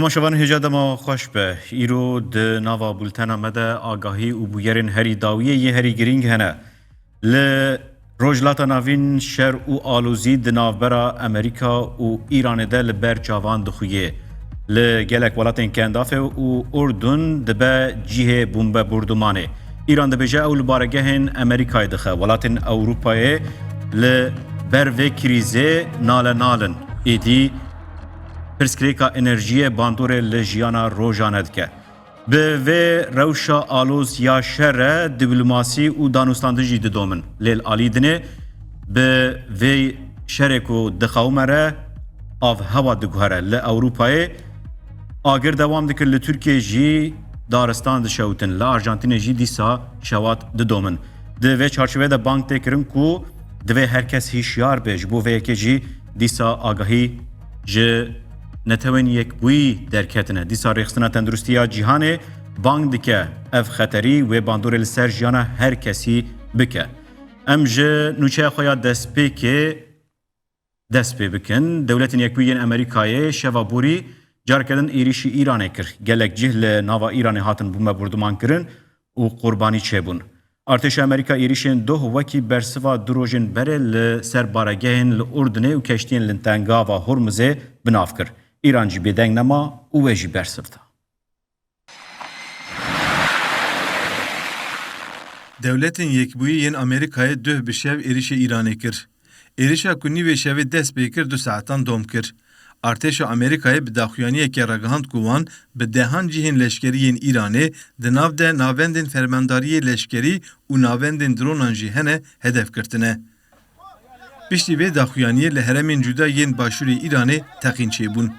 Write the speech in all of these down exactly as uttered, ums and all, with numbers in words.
Temaşevan hêja dema xweş be. Îro di nava bultena me de agahî û bûyerên herî dawiyê yê herî girîng hene. Li Rojhilata Navîn şer û alozî di navbera Amerîka û Îranê de li ber çavan dixuye. Li gelek welatên Kendafê û Urdun dibe cihê bombebordûmanê. Îran dibêje ew li baregehên Amerîkayê dixe. Welatên Ewropayê li ber vê krîzê nale nalin. Êdî pirsgirêka enerjiyê bandorê li jiyana rojane dike. Bi vê rewşa aloz ya şer re dîplomasî û danûstandin jî didomin. Lê li alî dinê bi vê şerê ku dixewime re av hewa diguhere. Li Ewropayê agir dewam dikir, li Tirkiyê jî daristan dişewtin, li Arjantînê jî dîsa şewat didomin. Di vê çarçoveyê de bang tê kirin ku divê her kes hişyar be, ji bo vê yekê jî dîsa agahî ji Netewên Yekbûyî derketine. Dîsa Rêxistina Tenduristiya Cîhanê bang dike ev xeterî wê bandorê li ser jiyana her kesî bike. Em ji nûçeya xwe ya destpêkê dest pê bikin. Dewletên Yekbûyî yên Amerîkayê şeva borî careke din êrîşî Îranê kir. Gelek cih li nava Îranê hatin bombebordûman kirin û qurbanî çêbûn. Artêşa Amerîka êrîşên doh wekî bersiva du rojên berê li ser baregehên li Urdunê û keştiyên li Tengava Hormuzê bi nav kir. Îran jî bêdeng nema û wê jî bersiv da. Dewletên Yekbûyî yên Amerîkayê duh bi şev êrişê Îranê kir. Êrişa ku nîvê şevê dest pê kir du saetan dom kir. Artêşa Amerîkayê bi daxuyaniyekê ragihand ku wan bi dehan cihên leşkerî yên Îranê di nav de navendên fermandariyê leşkerî û navendên dronan jî hene hedef girtine. Piştî vê daxuyaniyê li herêmên cuda yên başûrê Îranê teqîn çêbûn.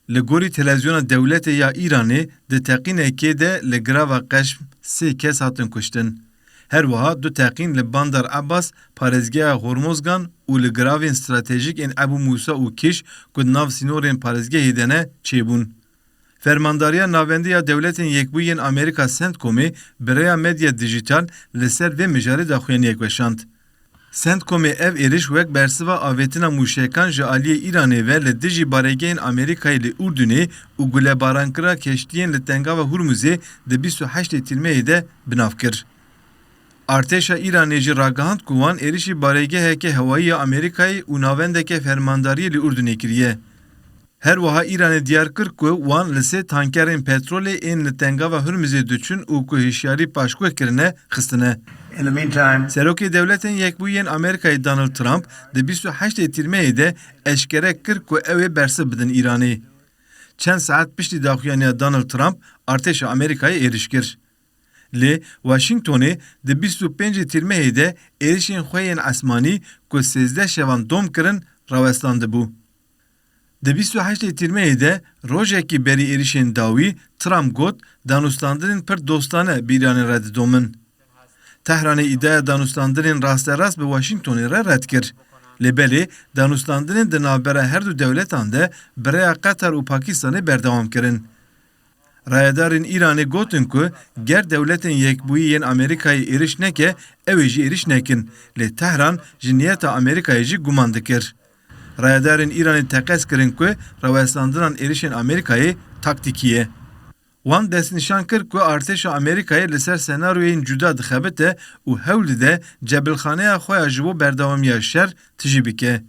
Li gorî televîzyona dewletê ya Îranê, di teqînekê de li girava Qeşm sê kes hatin kuştin. Her wiha du teqîn li Bandar Abbas, parêzgeha Hormozgan û li giravên stratejîk ên Ebû Mûsa û Kîş ku di nav sînorên parêzgehê de ne, çêbûn. Fermandariya Navendî ya Dewletên Yekbûyî yên Amerîka, CENTCOMê, bi rêya medya dîjîtal li ser vê mijarê daxuyaniyek weşand. CENTCOMê ev êriş wek bersiva avêtina mûşekan ji aliyê Îranê ve li dijî baregehên Amerîkayê li Urdunê û gulebarankirina keştiyên li Tengava Hurmuzê di bîst û heştê Tîrmehê de bi nav kir. Artêşa Îranê jî ragihand ku wan êrişî baregeheke hewayî ya Amerîkayê û navendeke fermandariyê li Urdunê kiriye. Her wiha Îranê diyar kir ku wan li sê tankerên petrolê ên li Tengava Hurmizê diçûn û ku hişyarî paşguh kirine, xistine. In the meantime, Serokê Dewletên Yekbûyî yên Amerîkayê Donald Trump di bîst û heştê Tîrmehê de eşkere kir ku ew ê bersiv bidin Îranê. Çend saet piştî daxuyaniya Donald Trump, artêşa Amerîkayê êriş kir. Lê Washingtonê di bîst û pêncê Tîrmehê de êrişên xwe yên esmanî ku sêzdeh şevan dom kirin, rawestandibû. Di bîst û heştê Tîrmehê de, rojekî berî êrişên dawî, Trump got, danûstandinên pir dostane bi Îranê re didomin. Tehranê îdiaya danûstandinên rasterast bi Washingtonê re red kir. Lê belê, danûstandinên di navbera her du dewletan de bi rêya Qetar û Pakistanê berdewam kirin. Rayedarên Îranê gotin ku ger Dewletên Yekbûyî yên Amerîkayê êriş neke, ew ê jî êriş nekin. Lê Tehran ji niyeta Amerîkayê jî guman dikir. Rayedarên Îranê teqez kirin ku rawestandina êrişên Amerîkayê taktîkî ye. Wan destnîşan kir ku artêşa Amerîkayê li ser senaryoyên cuda dixebite û hewl dide cebilxaneya xwe ya ji bo berdewamiya şer tijî bike.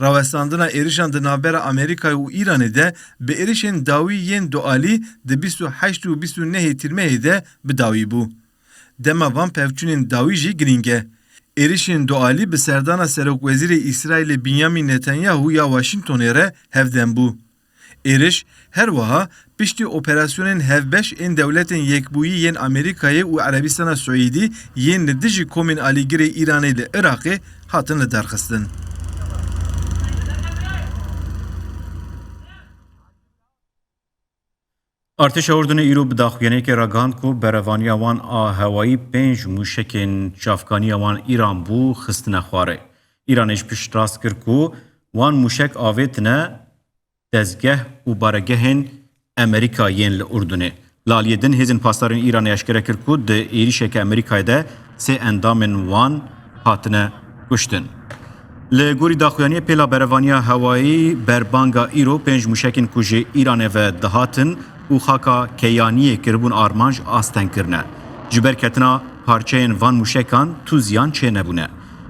Rawestandina êrişan di navbera Amerîkayê û Îranê de bi êrişên dawî yên dualî di bîst û heşt û bîst û nehê Tîrmehê de bi dawî bû. Dema van pevçûnên dawî jî girîng e. Êrişên dualî bi serdana Serokwezîrê Îsraîlê Binyamîn Netanyahu ya Washingtonê re hevdem bû. Êriş her wiha piştî operasyonên hevbeş ên Dewletên Yekbûyî yên Amerîkayê û Erebistana Siûdî yên li dijî komên alîgirê Îranê li Iraqê hatin lidarxistin. Artêşa Urdunê îro bi daxuyaniyekê ragihand ku berevaniya wan a hewayî pênc mûşekên çavkaniya wan Îran bû xistine xwarê. Îranê jî piştrast kir ku wan mûşek avêtine dezgeh û baregehên Amerîka yên li Urdunê. Li aliyê din, hêzên pasdarên Îranê eşkere kir ku di êrîşeke Amerîkayê de sê endamên wan hatine kuştin. Li gorî daxuyaniyê pêla berevaniya hewayî berbanga îro pênc mûşekên ku ji Îranê ve dihatin û xaka Keyaniyê kiribûn armanc asteng kirine. Ji ber ketina parçeyên van mûşekan tûziyan çênebûne.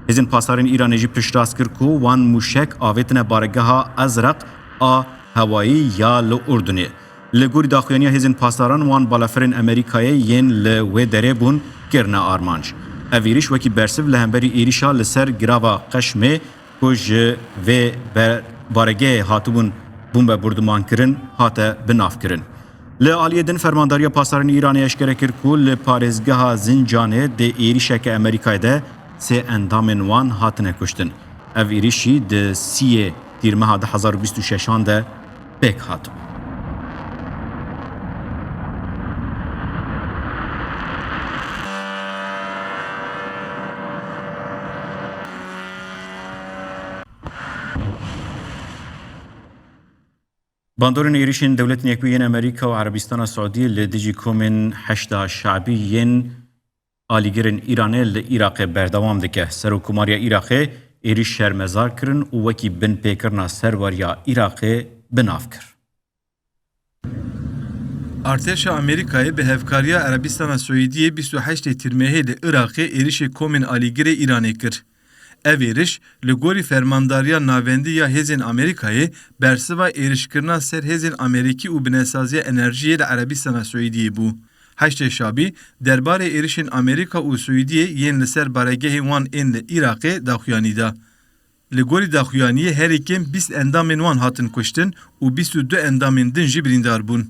Hêzên pasdarên Îranê jî piştrast kir ku wan mûşek avêtine baregeha Ezreq a hewayî ya li Urdunê. Li gorî daxuyaniya hêzên pasdaran wan balafirên Amerîkayê yên li wê derê bûn kirine armanc. Ev êrîş wekî bersiv li hemberî êrîşa li ser girava Qeşmê ku ji vê be-, baregehê hatibûn bombe bombardman kirin, hate binavkirin. Li aliyê din, Fermandariya Pasdarên Îranê eşkere kir ku li parêzgeha Zincanê di êrîşeke Amerîkayê de sê endamên wan hatine kuştin. Ev êrîş jî di siyê Tîrmeha du hezar û bîst û şeşan de pêk hatibû. Bandorên êrişên Dewletên Yekbûyî yên Amerîka û Erebistana Siûdiyê li dijî komên Heşda Şabî yên alîgirên Îranê li Iraqê berdewam dike. Serokkomariya Iraqê êrîş şermezar kirin û wekî binpêkirina serweriya Iraqê bi nav kir. Artêşa Amerîkayê bi hevkariya Erebistana Siûdiyê bîst û heştê Tîrmehê li Iraqê êrişê komên alîgirê Îranê kir. Ev êriş, li gorî Fermandariya Navendî ya Hêzên Amerîkayê, bersiva êrişkirina ser hêzên Amerîkî û binesaziya enerjiyê li Erebistana Siûdiyê bû. Heştê Şabî derbarê êrişên Amerîka û Siûdiyê yên li ser baregehên wan ên li Iraqê daxuyanî da. Li gorî daxuyaniyê herî kêm bîst endamên wan hatin kuştin û bîst û du endamên din jî birîndar bûn.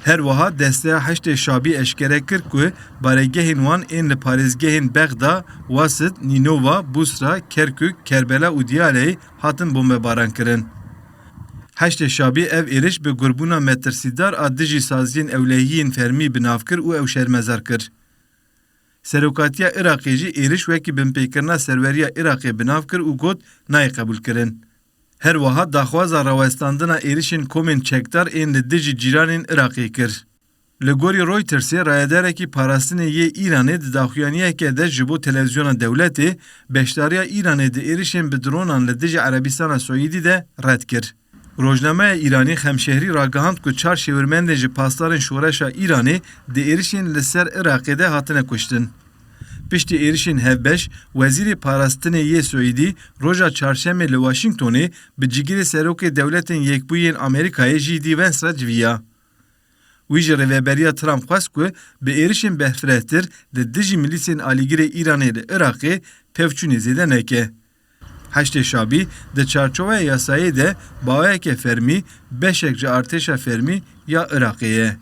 Her wiha desteya Heştê Şabî eşkere kir ku baregehên wan ên li parêzgehên Bexda, Wasit, Nînova, Bûsra, Kerkûk, Kerbela û Diyaleyê hatin bombebaran kirin. Heştê Şabî ev êriş bi gurbûna metirsîdar a dijî saziyên ewlehiyên fermî bi nav kir û ew şermezar kir. Serokatiya Iraqê jî êriş wekî binpêkirina serweriya Iraqê bi nav kir û got, nayê qebûlkirin. Her wiha daxwaza rawestandina êrişên komên çekdar ên li dijî cîranên Iraqê kir. Li gorî Reutersê, rayedarekî parastinê yê Îranê di daxuyaniyeke de ji bo televîzyona dewletê, beşdariya Îranê di êrişên bi dronan li dijî Erebistana Siûdî de red kir. Rojnameya Îranî Xemşehrî ragihand ku çar şêwirmendên ji pasdarên Şoreşa Îranê di êrişên li ser Iraqê de hatine kuştin. Piştî êrişên hevbeş, Wezîrê Parastinê yê Siûdî roja Çarşemê li Washingtonê bi cigirê Serokê Dewletên Yekbûyî yên Amerîkayê J D Vance re civiya. Wî ji Rêveberiya Trump xwest ku bi êrişên berfirehtir li dijî milîsên alîgirê Îranê li Iraqê pevçûnê zêde neke. Heştê Şabî di çarçoveya yasayê de bi awayeke fermî beşek ji artêşa fermî ya Iraqê ye.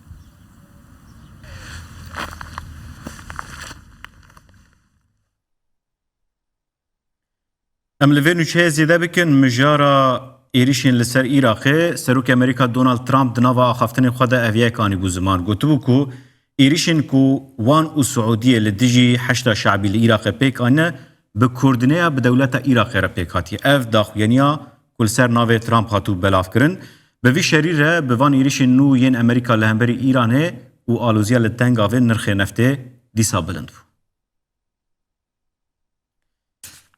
Em li vê nûçeyê zêde bikin, mijara êrişên li ser Iraqê, Serokê Amerîka Donald Trump di nava axaftinên xwe de ev yek anîbû ziman. Gotibû ku êrişên ku wan û Siûdiyê li dijî Heşda Şabî li Iraqê pêk anîne, bi koordîneya bi dewleta Iraqê re pêk hatiye. Ev daxuyaniya ku li ser navê Trump hatibû belavkirin. Bi vî şerî re bi van êrişên nû yên Amerîka li hemberî Îranê û aloziya li Tengavê nirxê neftê dîsa bilind bû.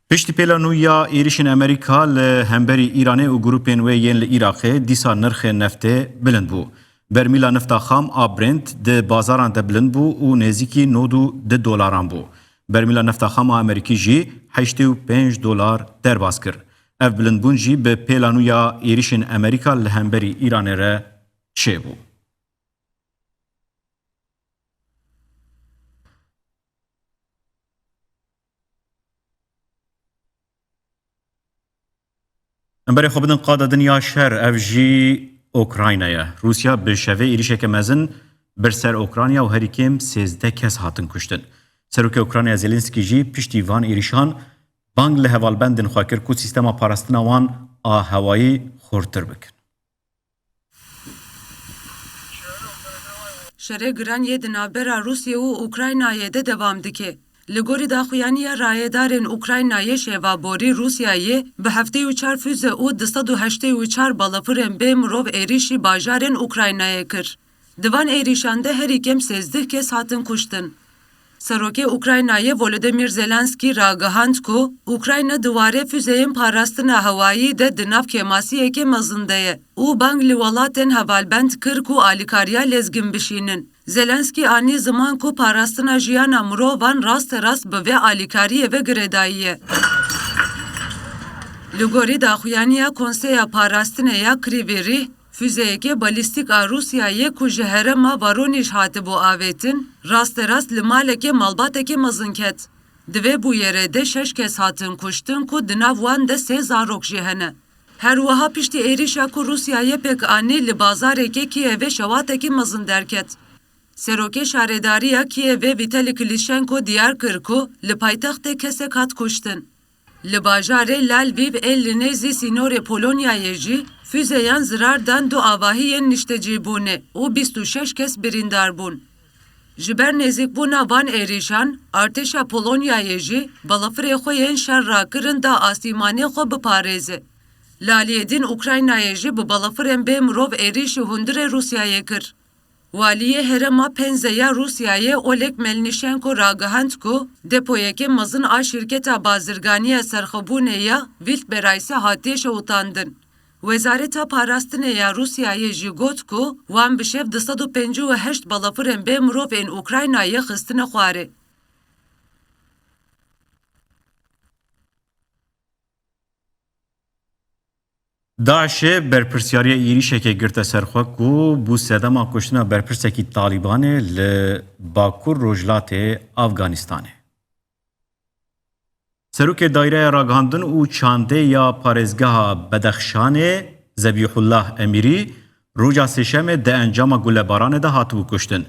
Piştî pêla nû ya êrişên Amerîka li hemberî Îranê û grûpên wê yên li Iraqê, dîsa nirxê neftê bilind bû. Bermîla nefta xam a Brent di bazaran de bilind bû û nêzîkî nod û du dolaran bû. Bermîla nefta xam a Amerîkî jî heştê û pênc dolar derbas kir. Ev bilindbûn jî bi pêla nû ya êrişên Amerîka li hemberî Îranê re çêbû. Em berê xwe bidin qada din ya şer, ev jî Ukrayna ye. Rûsya bi şevê êrişeke mezin bir ser Ukrayna û herî kêm sêzdeh kes hatin kuştin. Serokê Ukrayna Zelensky jî piştî van êrişan bang li hevalbendên xwe kir ku sîstema parastina wan a hewayî xurtir bikin. Şerê giran yê di navbera Rûsya û Ukraynayê de dewam dike. Li gorî daxuyaniya rayedarên Ukraynayê şeva borî Rûsyayê bi heftê û çar füze û du sed û heştê û çar balafirên bê mirov êrîşî bajarên Ukraynayê kir. Di van êrîşan de herî kêm sêzdeh kes hatin kuştin. Serokê Ukraynayê Volodymyr Zelenskî ragihand ku Ukrayna di warê füzeyên parastina hewayî de di nav kêmasiyekê mezin de ye û bang li welatên hevalbend kir ku alîkariya lezgin bişînin. Zelenskî anî ziman ku parastina jiyana mirovan rasterast bi vê alîkariyê ve girêdayî ye. Li gorî daxuyaniya Konseya Parastinê ya Krîvî Rîh, füzeyekê balîstîk a Rûsyayê ku ji herêma Voronîj hatibû avêtin, rasterast li malekê malbatekê mezin ket. Di vê bûyerê de şeş kes hatin kuştin ku di nav wan de sê zarok jî hene. Her wiha piştî êrîşa ku Rûsyayê pêk anî li bazareke Kîevê şewatekî mezin derket. Serokê Şaredariya Kîevê Vîtalî Klîşenko diyar kir ku li paytextê kesek hat kuştin. Li bajarê Lalvîv ê li nêzî sînorê Polonyayê jî füzeyan zirar dan du avahiyên niştecîbûnê û bîst û şeş kes birîndar bûn. Ji ber nêzîkbûna van êrîşan, artêşa Polonyayê jî balafirê xwe yên şer rakirin da asîmanê xwe biparêze. Li aliyê din Ukraynayê jî bi balafirên bê mirov êrîşî hundirê Rûsyayê kir. Waliyê herêma Penze ya Rûsyayê Oleg Melnîşenko ragihand ku depoyeke mezin a şîrketa bazirganiya serxwebûnê ya Wildberries-ê hatiye şewitandin. Wezareta Parastinê ya Rûsyayê jî got ku wan bi şev du sed û pêncî û heşt balafirên bê mirov ên Ukraynayê xistine xwarê. DAIŞê berpirsyariya êrîşekê girte ser xwe ku bû sedema kuştina berpirsekî Talîbanê li bakur rojhilatê Afganistanê. Serokê Daîreya Ragihandin û Çandê ya Parêzgeha Bedexşanê Zebîhullah Emîrî roja Sêşemê di encama gulebaranê de hatibû kuştin.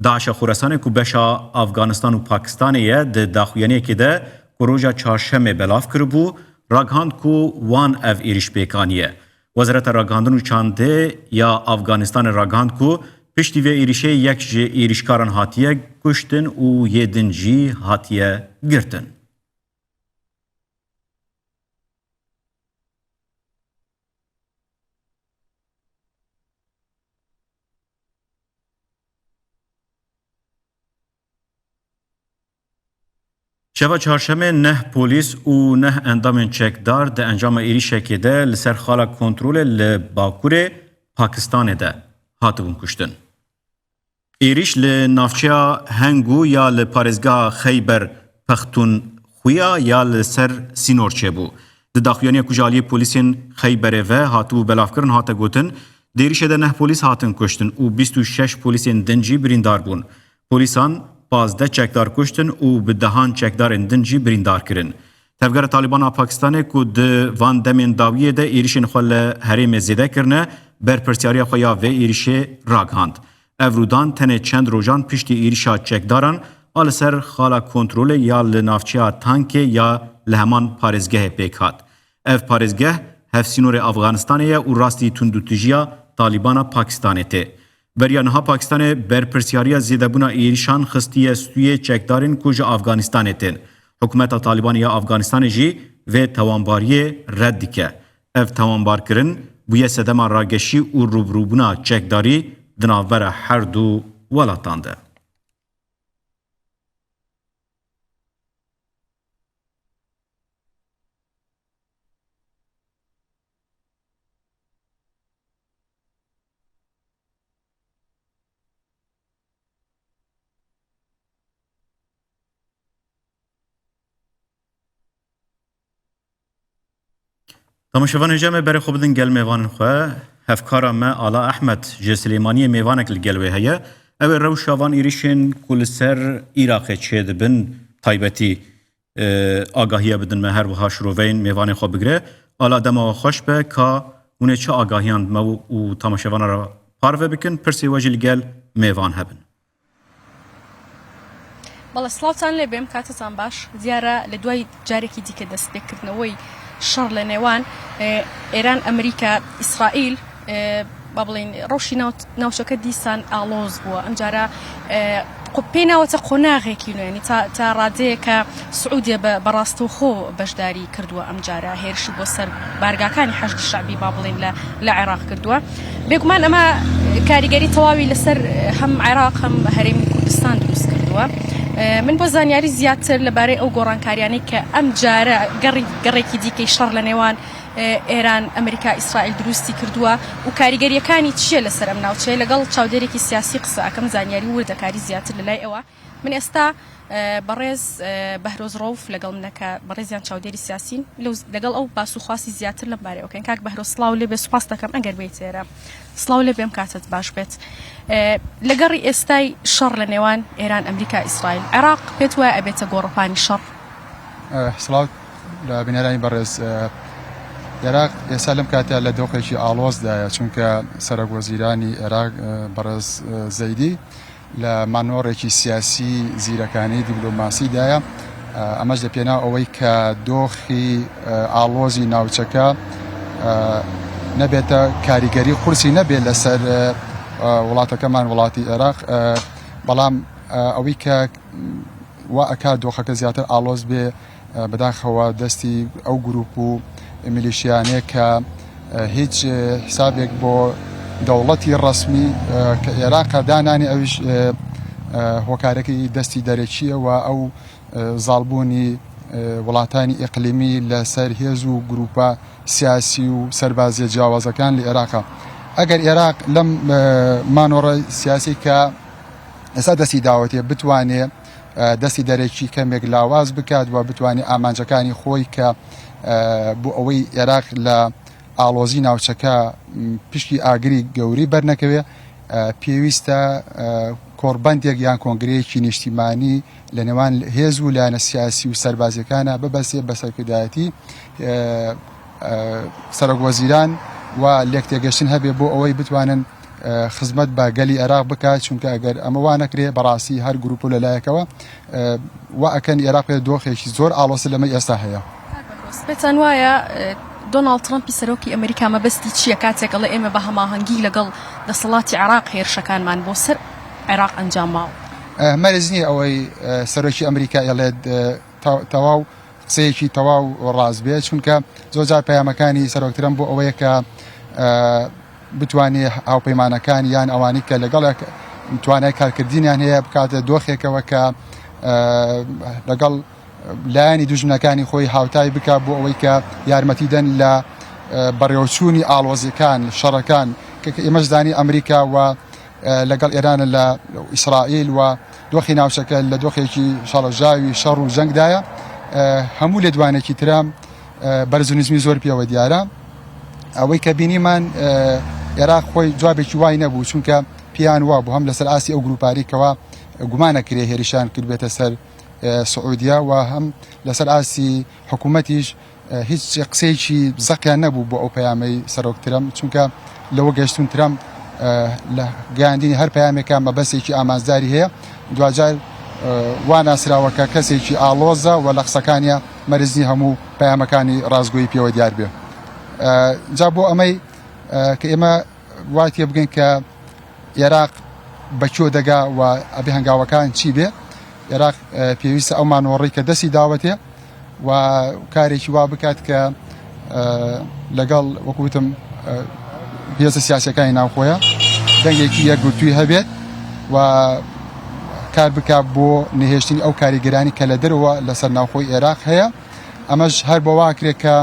DAIŞa Xorasanê ku beşa Afganistan û Pakistanê ye, di daxuyaniyekê de ku roja Çarşemê belav kiribû, ragihand ku wan ev êrîş pêk aniye. Wezareta Ragihandin û Çandê ya Afganistanê ragihand ku piştî vê êrîşê yek ji êrîşkaran hatiye kuştin û yê din jî hatiye girtin. Şeva Çarşemê neh polîs û neh endamên çekdar di encama êrîşekê de li ser xala kontrolê li bakurê Pakistanê de hatibûn kuştin. Êrîş li navçeya Hengû ya li parêzgeha Xeyber Pextûnxuya ya li ser sînor çêbû. Di daxuyaniya ku ji aliyê polîsên Xeyberê ve hatibû belavkirin hate gotin, di êrîşê de neh polîs hatin kuştin û bîst û şeş polîsên din jî birîndar bûn. Polîsan pazdeh çekdar kuştin û bi dehan çekdarên din jî birîndar kirin. Tevgera Talîban a Pakistanê ku di van demên dawiyê de êrîşên xwe li herêmê zêde kirine, berpirsyariya xwe ya vê êrîşê ragihand. Ev rûdan tenê çend rojan piştî êrîşa çekdaran a li ser xala kontrolê ya li navçeya Tankê ya li heman parêzgehê pêk hat. Ev parêzgeh hevsînorê Afganistanê ye û rastî tundûtijiya Talîbana Pakistanê tê. Beriya niha Pakistanê berpirsyariya zêdebûna êrîşan xistiye stûyê çekdarên ku ji Afganistanê tên. Hikûmeta Talîbanê ya Afganistanê jî vê tawanbariyê red dike. Ev tawanbarkirin bûye sedema rageşî û rûbirûbûna çekdarî di navbera her du welatan de. Temaşevanên hêja me, berê xwe bidin gel mêvanên xwe. Hevkara me Ala Ehmed ji Silêmaniyê mêvanek li gel wê heye. Ew ê rewşa van êrîşên ku li ser Iraqê çêdibin taybetî, e, agahiya bidin me, her wiha şiroveyên mêvanê xwe bigire. Ala, dema we xweş be, ka hûn ê çi agahiyan me û, û temaşevana re parve bikin, pirsê we jî li gel mêvan hebin. بەڵێ، سڵاوتان لێ بێم، کاتتان باش. دیارە لە دوای جارێکی دیکە دەستپێکردنەوەی شەڕ لە نێوان، ئێ، ئێران، ئەمریکا، ئیسرائیل، ئێ، با بڵێن، ڕەوشی ناوت-، ناوچەکە دیسان ئاڵۆز بووە. ئەمجارە، ئێ، قو-، پێی ناوەتە قۆناغێکی نوێ، یعنی تا، تا ڕادەیەکە سعودیە بە، بە ڕاستەوخۆ بەشداری کردووە ئەمجارە، هێرشی بۆ سەر بارگاکانی حەشدی شەعبی، با بڵێن، لە، لە عێراق کردووە. بێگومان ئەمە کاریگەری تەواوی لەسەر هەم عێراق، هەم هەرێمی کوردستان دروست کردووە. من بۆ زانیاری زیاتر لەبارەی ئەو گۆڕانکاریانەی کە ئەم جارە گەڕی گەڕێکی دیکەی شەڕ لە نێوان ئێران، ئەمریکا، ئیسرائیل دروستی کردووە و کاریگەریەکانی چییە لەسەر ئەم ناوچەیە، لەگەڵ چاودێرێکی سیاسی قسە ئەکەم، زانیاری وردەکاری زیاتر لەلای ئەوە. من ئێستا بەڕێز بەهرۆز ڕەوف لەگەڵ منەکە، بەڕێزیان چاودێری سیاسین، لەگەڵ ئەو باس و خواسی زیاتر لەم بارەیەوەکەن. کاک بەهرۆز، سڵاو لێ بێ، سوپاس دەکەم ئەگەر بێیت ئێرە. سڵاو لێ بێم، کاتت باش بێت. لە گەڕی ئێستای شەڕ لە نێوان ئێران، ئەمریکا، ئیسرائیل، عێراق پێت وایە ئەبێتە گۆڕەپانی شەڕ؟ سڵاو لە بینەرانی بەڕێز. عێراق ئێستا لەم کاتە لە دۆخێکی ئاڵۆزدایە، چونکە سەرۆک وەزیرانی عێراق، بەڕێز زەیدی، لە مانۆڕێکی سیاسی زیرەکانەی دیبلۆماسیدایە. ئەمەش لە پێناو ئەوەی کە دۆخی ئاڵۆزی ناوچەکە نەبێتە کاریگەری قورسی نەبێت لەسەر وڵاتەکەمان، وڵاتی عێراق. بەڵام ئەوەی کە وا ئەکا دۆخەکە زیاتر ئاڵۆز بێ، بەداخەوە دەستی ئەو گروپ و میلیشیانەیە کە هیچ حسابێک بۆ دەوڵەتی ڕەسمی کە عێراقە دانانی، ئەویش هۆکارەکەی دەستی دەرەکیە و ئەو زاڵبوونی وڵاتانی ئیقلیمی لەسەر هێز و گروپە سیاسی و سەربازیە جیاوازەکان لە عێراقە. ئەگەر عێراق لەم مانۆڕە سیاسی کە ئێستا دەستی داوەتێ بتوانێ دەستی دەرەکی کەمێک لاواز بکات و بتوانێ ئامانجەکانی خۆی کە بۆ ئەوەی عێراق لە ئاڵۆزی ناوچەکە پشکی ئاگری گەوری بەرنەکەوێ، پێویستە کۆڕبەندێک یان کۆنگرەیەکی نیشتیمانی لە نێوان هێز و لایەنە سیاسی و سەربازیەکانە ببەسێ بە سەرکردایەتی سەرۆک وەزیران و لێکتێگەشتن هەبێ بۆ ئەوەی بتوانن خزمەت بە گەلی عێراق بکات، چونکە ئەگەر ئەمە وا نەکرێ، بەڕاستی هەر گروپ و لەلایەکەوە وا ئەکەن عێراق پێ دۆخێکی زۆر ئاڵۆزتر لەمە ئێستا هەیە. پێتان وایە دۆناڵد ترەمپی سەرۆکی ئەمریکا مەبەستی چییە کاتێک ئەڵێ ئێمە بە هەماهەنگی لەگەڵ دەسەڵاتی عێراق هێرشەکانمان بۆ سەر عێراق ئەنجام ماوە؟ مەرج نییە ئەوەی سەرۆکی ئەمریکا ئەڵێت تەواو قسەیەکی تەواو ڕاست بێت، چونکە زۆرجار پەیامەکانی سەرۆک ترەمپ بۆ ئەوەیە کە بتوانێ هاوپەیمانەکان یان ئەوانەی کە لەگەڵ توانای کارکردنیان هەیە بکاتە دۆخێکەوە کە لەگەڵ لایەنی دوژمنەکانی خۆی هاوتای بکا بۆ ئەوەی کە یارمەتی دەن لە بەڕێوەچوونی ئاڵۆزیەکان، شەڕەکان، کە ئێمەش زانی ئەمریکا و لەگەڵ ئێرانە لە ئیسرائیل و دۆخی ناوچەکە لە دۆخێکی شەڵەژاوی شەڕ و جەنگدایە. هەموو لێدوانێکی ترامپ بەرز و نزمی زۆر پێوە دیارە. ئەوەی کە بینیمان، ئێراق خۆی جوابێکی وای نەبوو، چونکە پیان وا بوو هەم لەسەر ئاستی ئەو گروپاری کەوا گومانە کرێ هێرشیان کردبێتە سەر سعودیا و هەم لەسەر ئاستی حکوومەتیش هیچ قسەیەکی زەقیان نەبوو بۆ ئەو پەیامەی سەرۆک ترەمپ، چونکە لەوە گەشتون ترەمپ لە گەیاندنی هەر پەیامێکە مەبەستێکی ئامانزداری هەیە. دواجار وا ناسراوە کە کەسێکی ئاڵۆزە و لە قسەکانیە مەرزنی هەموو پەیامەکانی ڕازگۆیی پێوە دیار بێ. جا بۆ ئەمەی کە ئێمە وا تێبگەین کە عێراق بە کوێ دەگا و ئەبێ هەنگاوەکان چی بێ. عێراق پێویستە ئەو مانۆڕی کە دەستی داوەتێ و کارێکی وا بکات کە لەگەڵ، وەکو وتم، هێزە سیاسیەکانی ناوخۆیە دەنگێکی یەکگرتووی هەبێت و کار بکات بۆ نەهێشتنی ئەو کاریگەرانی کە لە دەرەوە لەسەر ناوخۆی عێراق هەیە. ئەمەش هەر بۆ وا کرێت کە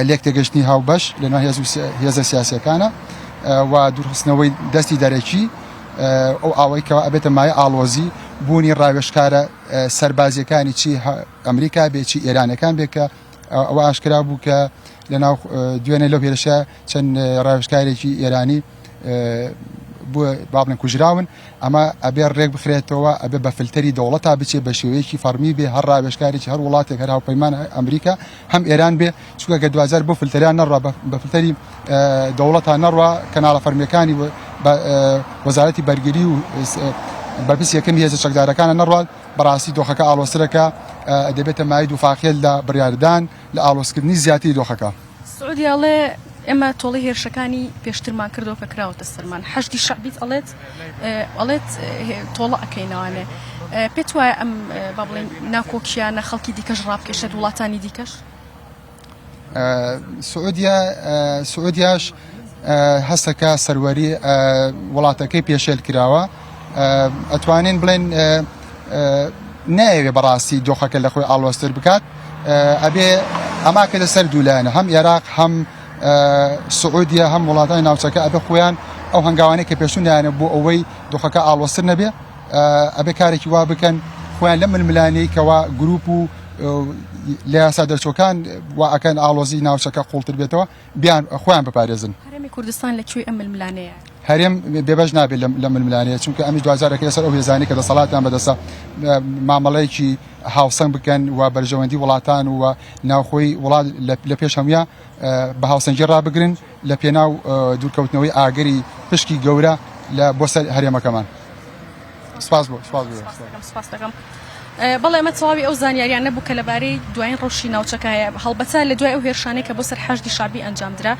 لێک تێگەشتنی هاوبەش لە ناو هێز و سیا-، هێزە سیاسیەکانە و دوورخستنەوەی دەستی دەرەکی، ئەو ئاوەی کەوا ئەبێتە مایە ئاڵۆزی بوونی ڕاوێژکارە سەربازیەکانی چی ئەمریکا بێ چی ئێرانەکان بێ کە ئەوە ئاشکرا بوو کە لە ناو دوێنێ لەو هێرشە چەند ڕاوێژکارێکی ئێرانی بووە، با بڵێن، کوژراون. ئەمە ئەبێ ڕێک بخرێتەوە، ئەبێ بە فلتەری دەوڵەتا بچێ، بە شێوەیەکی فەرمی بێ، هەر ڕاوێژکارێکی هەر وڵاتێک، هەر هاوپەیمان ئەمریکا، هەم ئێران بێ، چونکە گە دوجار بۆ فلتەریان نەڕوا، بە، بە فلتەری دەوڵەتا نەڕوا، کەناڵە فەرمیەکانی بە وەزارەتی بەرگری و بەرپرسی یەکەمی هێزە چەکدارەکانە نەڕوا، بەڕاستی دۆخەکە ئاڵۆزترەکە، دەبێتە مای دووفاقیە لە بڕیاردان، لە ئاڵۆزکردنی زیاتری دۆخەکە. سعودی ئەڵێ ئێمە تۆڵەی هێرشەکانی پێشترمان کردەوە کە کراوەتە سەرمان. حەشدی شەعبیت ئەڵێت، ئەڵێت تۆڵە ئەکەینەوانێ. پێت وایە ئەم، با بڵێن، ناکۆکیانە خەڵکی دیکەش ڕابکێشێت، وڵاتانی دیکەش؟ سعودیا، سعودیاش هەستەکە سەروەری وڵاتەکەی پێشێل کراوە. ئەتوانین بڵێن نایەوێ بەڕاستی دۆخەکە لە خۆی ئاڵۆزتر بکات. ئەبێ ئەماکە لەسەر دوو لایەنە، هەم عێراق، هەم سعودیە، هەم وڵاتانی ناوچەکە، ئەبێ خۆیان ئەو هەنگاوانەی کە پێشوو نایەنە بۆ ئەوەی دۆخەکە ئاڵۆزتر نەبێ، ئەبێ کارێکی وا بکەن، خۆیان لە ململانەی کەوا گروپ و لە یاسا دەرچوەکان وا ئەکەن ئاڵۆزی ناوچەکە قوڵتر بێتەوە، بیان خۆیان بپارێزن. هەرێمی کوردستان لە کوێ ئەم ململانەیە؟ هەرێم بێبەش نابێت لە، لە ململانەیە، چونکە ئەمیش دوجارەکە لەسەر ئەو هێزانەی کە دەسەڵاتیان بەدەستە، مامەڵەیەکی هاوسەنگ بکەن و بەرژەوەندی وڵاتان و ناوخۆی وڵات لە، لە پێش هەمویا بە هاوسەنگی ڕابگرن لە پێناو دوورکەوتنەوەی ئاگری پشکی گەورە لە بۆ سەر هەرێمەکەمان. سپاس بۆ، سپاس بۆ. سپاس دەکەم، سپاس دەکەم. بەڵێ، ئەمە تەواوی ئەو زانیاریان نەبوو کە لەبارەی دوایین ڕەوشی ناوچەکە هەیە. هەڵبەتە لە دوای ئەو هێرشانەی کە بۆ سەر حەشدی شعبی ئەنجام درا،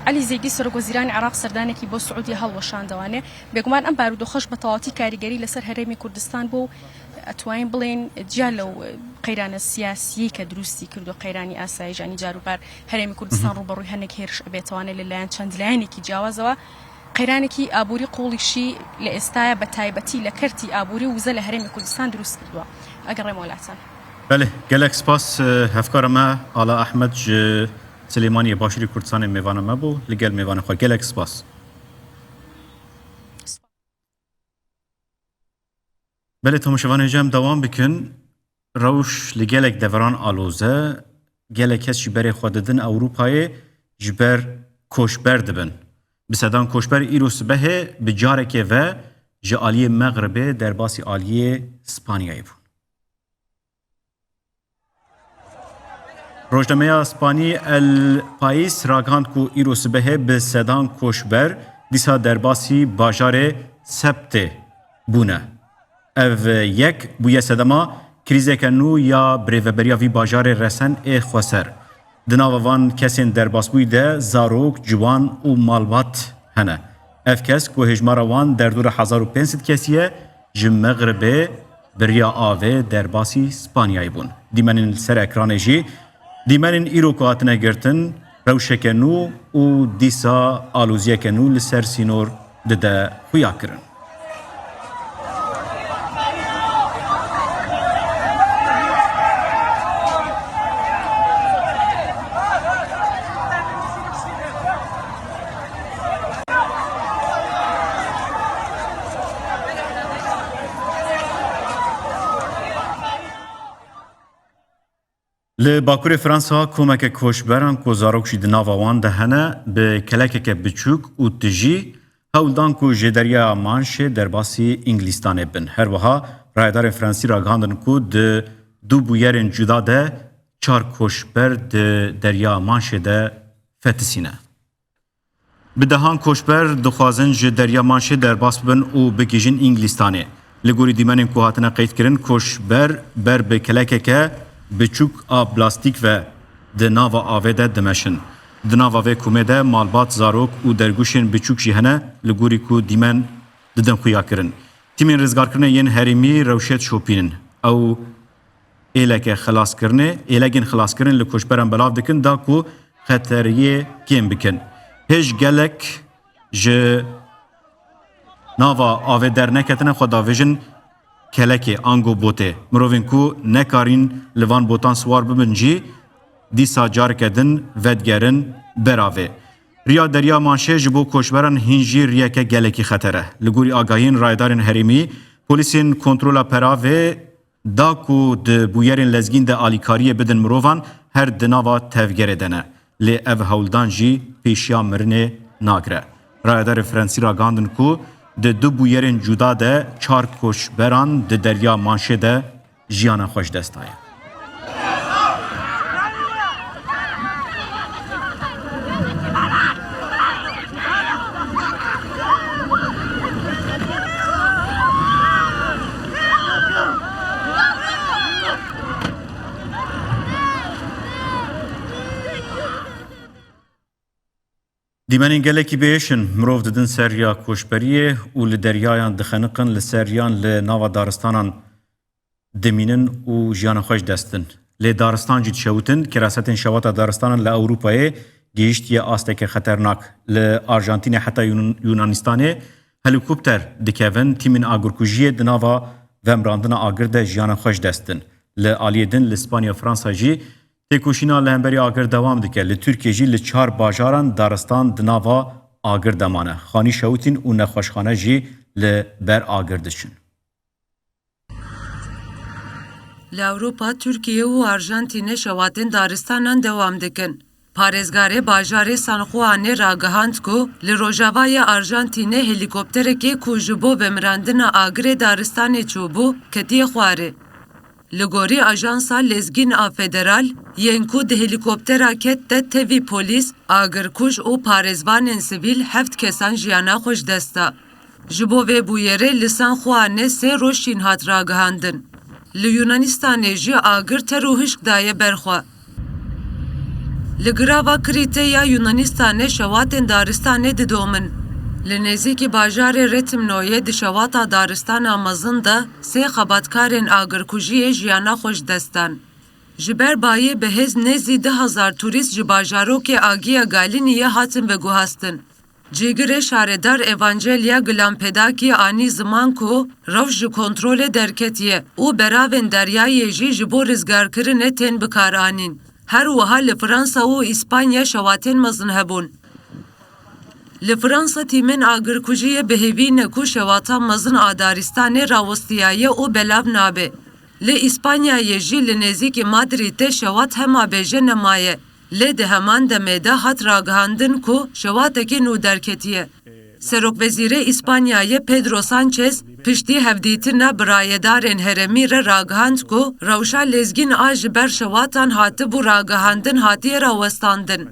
عەلی زەیدی، سەرۆک وەزیرانی عێراق، سەردانێکی بۆ سعودیە هەڵوەشاندەوانێ. بێگومان ئەم بارودۆخەش بە تەواوەتی کاریگەری لەسەر هەرێمی کوردستان بوو و ئەتوانین بڵێن جیا لەو قەیرانە سیاسیەی کە دروستی کردو، قەیرانی ئاسایش، یانی جاروبار هەرێمی کوردستان ڕوبەڕووی هەنێک هێرش ئەبێتەوانێ لەلایەن چەند لایەنێکی جیاوازەوە. قەیرانێکی ئابووری قوڵیشی لە ئێستایا بە تایبەتی لە کەرتی ئابووری و وزە لە هەرێمی کوردستان دروست کردووە. ئەگەڕێمەوە لاتان. بەێ، گەلێک سپاس. هەفکارە مە ئالا ئەحمەد ji Silêmaniyê başûrê Kurdistanê mêvana me bû. Li gel mêvanê xwe gelek spas. Belê, temaşevanê cem dewam bikin. Rewş li gelek deveran aloze, gelek kes ji berê xwe didin Ewropayê, ji ber koçber dibin. Bi sedan koçber îro sibehê bi carekê ve ji aliyê Mexribê derbasî aliyê Spanyayê bûn. Rojnameya Spanî El País ragihand ku îro sibehê bi sedan koçber dîsa derbasî bajarê Septê bûne. Ev yek bûye sedema krîzeke nû ya birêveberiya vî bajarê resen ê xweser. Di nava van kesên derbasbûyî de zarok, ciwan û malbat hene. Ev kes ku hêjmara wan derdora hezar û pênc sed kesî ye, ji Mexribê bi riya avê derbasî Spanyayê bûn. Dîmenên li ser ekranê jî dîmenên îro ku hatine girtin, rewşeke nû û dîsa aloziyeke nû li ser sînor dide xuyakirin. Li Bakurê Fransa komeke koçberan ku zarok jî di nava wan de hene, bi kelekeke biçûk û tijî hewl dan ku ji Deryaya Manşê derbasî Îngilîstanê bin. Her wiha rayedarên Fransî ragihandin ku di du bûyerên cuda de çar koçber di Derya Manşê de fetisîne. Bi dehan koçber dixwazin ji Derya Manşê derbas bibin û bigihîjin Îngilîstanê. Li gorî dîmenên ku hatine qeydkirin, koçber ber bi kelekeke biçûk a plastîk ve di nava avê de dimeşin. Di nava vê komê de malbat, zarok û dergûşên biçûk jî hene, li gorî ku dîmen didin xuyakirin. Tîmên rizgarkirinê yên herêmî rewşê dişopînin. Ew êleke xilaskirinê, êlegên xilaskirinê li koçberan belav dikin da ku xeteriyê kêm bikin. Hêj gelek ji nava avê derneketine xwe davêjin kelekê, ango botê. Mirovên ku nekarîn li van botan siwar bibin jî dîsa careke din vedigerin ber avê. Riya Derya Manşê ji bo koçberan hîn jî riyeke gelekî xeter e. Li gorî agahiyên rayedarên herêmî, polîsên kontrola peravê da ku di bûyerên lezgîn de alîkariyê bidin mirovan, her di nava tevgerê de ne. Lê ev hewldan jî pêşiya mirinê nagire. Rayedarê Fransî ragihandin ku di du bûyerên cuda de çar koçberan di Derya Manşê de jiyana xwe ji dest daye. Dîmenên gelekî biêş in. Mirov didin ser riya koçberiyê û li deryayan dixeniqin, li ser riyan li nava daristanan dimînin û jiyana xwe ji dest didin. Lê daristan jî dişewitin. Kerasetên şewata daristanan li Ewropayê gihiştiye asteke xeternak. Li Arjantînê heta Yun-, Yunanistanê helîkopter dikevin, tîmên agirkujiyê di nava vemirandina agir de jiyana xwe ji dest din. Li aliyê din li Spanya, Fransa jî têkoşîna li hemberî agir dewam dike. Li Tirkiye jî li çar bajaran daristan di nava agir de mane. Xanî şewitîn û nexweşxane jî li ber agir diçin. Li Ewropa, Tirkiye û Arjantîne şewatên daristanan dewam dikin. Parêzgarê bajarê San Juanê ragihand ku li rojavayê Arjantînê helîkopterekê ku ji bo vemirandina agirê daristanê çûbû, ketiye xwarê. Li gorî ajansa lezgîn a federal, yên ku di helîkoptera ket de tevî polîs, agirkuj û parêzvanên sivîl heft kesan jiyana xwe ji dest da. Ji bo vê bûyerê li San Juanê sê roj şîn hat ragihandin. Li Yunanistanê jî agir ter û hişk daye ber xwe. Li girava Krîtê ya Yunanistanê şewatên daristanê didomin. Li nêzîkî bajarê Retimnoyê di şewata daristana mezin de sê xebatkarên agirkujiyê jiyana xwe ji dest dan. Ji ber bayê bihêz nêzî du hezar turîst ji bajarokê Agia Galiniyê hatin veguhastin. Cîgirê şaredar Evangelya Gilampedakî anî ziman ku rewş ji kontrolê derketiye û beravên deryayê jî ji bo rizgarkirinê tên bikaranîn. Her wiha li Fransa û Îspanya şewatên mezin hebûn. Li Fransa tîmên agirkujiyê bi hêvî ne ku şewata mezin a daristanê rawestiyaye û belav nabe. Li Îspanyayê jî li nêzîkî Madrîdê şewat hema bêje nemaye. Lê di heman demê de hat ragihandin ku şewatekî nû derketiye. Serokwezîrê Îspanyayê Pedro Sanchez piştî hevdîtina bi rayedarên herêmî re ragihand ku rewşa lezgîn a ji ber şewatan hatibû ragihandin hatiye rawestandin.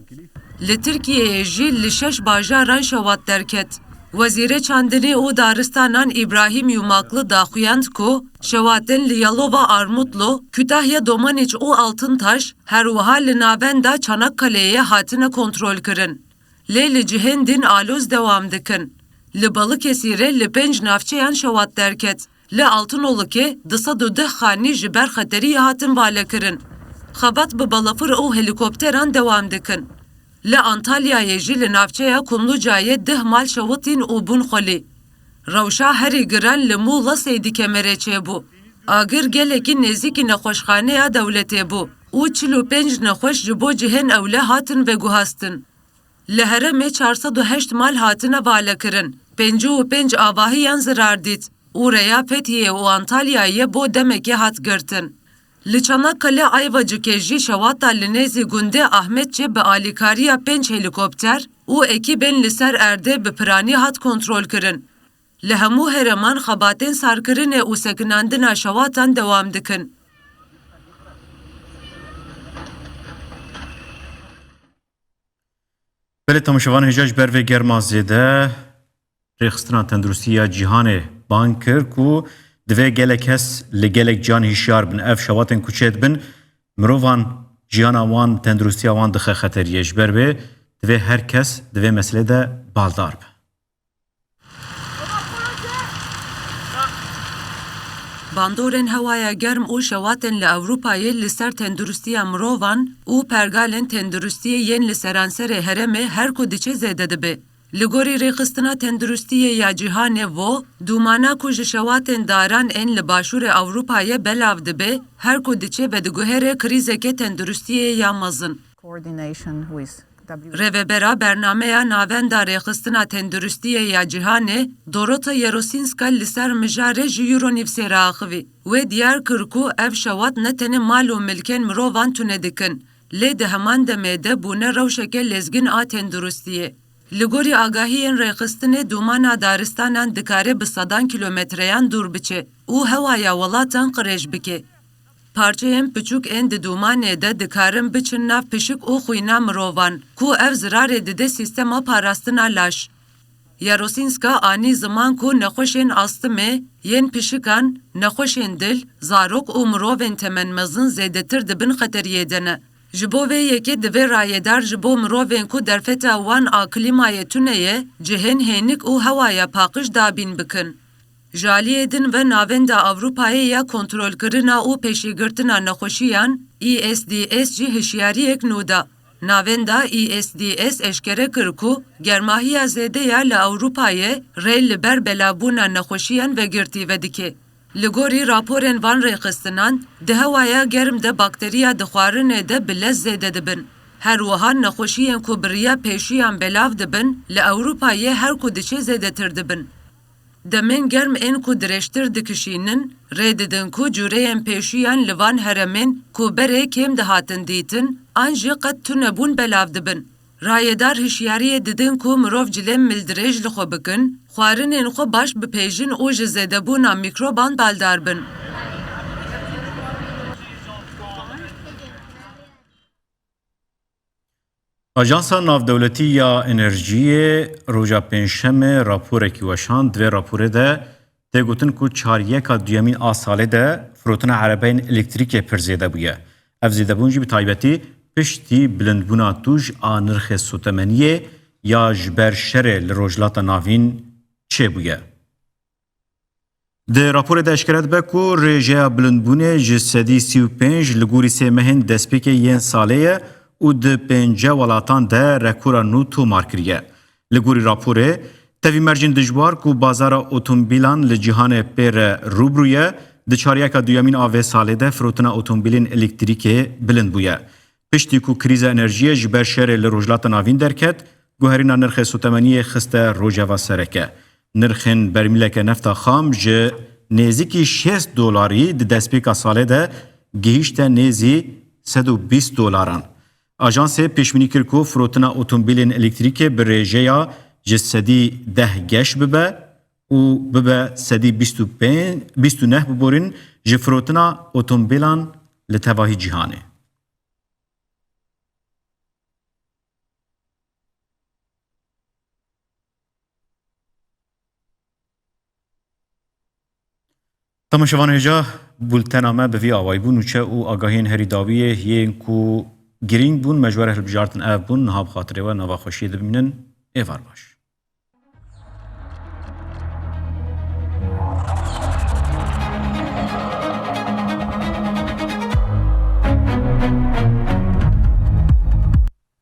Li Tirkiyeyê jî li şeş bajaran şewat derket. Wezîrê Çandinî û Daristanan Îbrahîm Yumaklı daxuyand ku şewatên li Yalova, Armutlu, Kütahya, Domaniç û Altıntaş, her wiha li navenda Çanakkale'yê hatine kontrolkirin. Lê li cihên din aloz dewam dikin. Li Balıkesirê li pênc navçeyan şewat derket. Li Altınolikê du sed û deh xanî ji ber xeteriyê hatin valekirin. Xebat bi balafir û helîkopteran dewam dikin. Li Antalyayê jî li navçeya Kumlucayê deh mal şewitîn û bûn xwelî. Rewşa herî giran li Muğla Seydîkemerê çêbû. Agir gelekî nêzîkî nexweşxaneya dewletê bû û çil û pênc nexweş ji bo cihên ewle hatin veguhastin. Li herêmê çar sed û heşt mal hatine valekirin, pêncî û pênc avahiyan zirar dît û rêya Fethiyê û Antalyayê bo demekê hat girtin. Li Çanakkale Ayvacikê jî şewata li nêzî gundê Ahmetçê bi alîkariya pênc helîkopter û ekîbên li ser erdê bi piranî hat kontrolkirin. Li hemû herêman xebatên sarkirinê û sekinandina şewatan dewam dikin. Belê temaşevan, hêja ji ber vê germa zêde Rêxistina Tenduristî ya Cîhanê bang kir ku divê gelek kes li gelek ciyan hişyar bin. Ev şewatên ku çêdibin, mirovan, jiyana wan, tenduristiya wan dixe xeteriyê. Ji ber vê divê her kes di vê meselê de baldar be. Bandorên hewaya germ û şewatên li Ewropayê li ser tenduristiya mirovan û pergalên tenduristiyê yên li seranserê herêmê her ku diçe zêde dibe. Li gorî Rêxistina Tenduristiyê ya Cîhanê, wo, dûmana ku ji şewatên daran ên li Başûrê Ewropayê belav dibe, her ku diçe vediguhere krîzeke tenduristiyê ya mezin. Rêvebera Bernameya Navenda Rêxistina Tenduristiyê ya Cîhanê, Dorota Yerosînska, li ser mijarê ji Euronewsê re axivî. Wê diyar kir ku ev şewat ne tenê mal û milkên mirovan tune dikin, lê di heman demê de bûne rewşeke lezgîn a tenduristiyê. Li gorî agahiyên rêxistinê, dûmana daristanan dikare bi sedan kîlometreyan dûr biçe û hewaya welatan qirêj bike. Parçeyên piçûk ên di dûmanê de dikarin biçin nav pişik û xwîna mirovan, ku ev zirarê dide sîstema parastina laş. Yerosînska anî ziman ku nexweşên astimê, yên pişikan, nexweşên dil, zarok û mirovên temenmezin zêdetir di bin xeteriyê de ne. Ji bo vê yekê divê rayedar ji bo mirovên ku derfeta wan a klîmayê tune ye, cihên hênik û hewaya paqij dabîn bikin. Ji aliyê din ve Navenda Ewropayê ya Kontrolkirina û Pêşîgirtina Nexweşiyan, E S D S, jî hişyariyek nû da. Navenda E S D S eşkere kir ku germahiya zêde ya li Ewropayê rê li ber belavbûna nexweşiyan vegirtî vedike. Li gorî raporên van rêxistinan, di hewaya germ de bakteriya di xwarinê de bi lez zêde dibin. Her wiha nexweşiyên ku bi riya pêşiyan belav dibin, li Ewropayê her ku diçe zêdetir dibin. Demên germ ên ku dirêjtir dikişînin, rê didin ku cûreyên pêşiyan li van heremên ku berê kêm dihatin dîtin, an jî qet tunebûn belav dibin. Rayedar hişyariyê didin ku mirov cilên mildirêj li xwe bikin, xwarinên xwe baş bipêjin û ji zêdebûna mîkroban baldar bin. Ajansa Navdewletî ya Enerjiyê roja Pêncşemê raporekî weşand. Di vê raporê de tê gotin ku çaryeka duyemîn a salê de firotina erebeyên elektrîkê pir zêde bûye. Ev zêdebûn jî bi taybetî piştî bilindbûna tûj a nirxê sotemeniyê ya ji ber şerê li Rojhilata Navîn çêbûye. Di raporê de eşkere dibe ku rêjeya bilindbûnê ji sedî sî û pênc li gorî sê mehên destpêkê yên salê ye û di pêncî welatan de rekora nû tomar kiriye. Li gorî raporê, tevî mercên dijwar ku bazara otomobîlan li cîhanê pê re rû bi rû ye, di çaryeka duyemîn a vê salê de firotina otomobîlên elektrîkê bilind bûye. Piştî ku krîza enerjiyê ji ber şerê li Rojhilata Navîn derket, guherîna nirxê sotemeniyê xiste rojeva sereke. Nirxên bermîleke nefta xam ji nêzîkî şêst dolarî di destpêka salê de gihîşte nêzî sed û bîst dolaran. Ajansê pêşbînî kir ku firotina otomobîlên elektrîkê bi rêjeya ji sedî deh geş bibe û bibe sedî bîst û pênc, bîst û neh biborin ji firotina otomobîlan li tevahî cîhanê. Temaşevanê hêja, bultena me bi vî awayî bû. Nûçe û agahiyên herî dawiyê yên ku girîng bûn, me ji we re hilbijartin ev bûn. Niha bi xatirê we nava xweşiyê de bimînin. Êvar baş.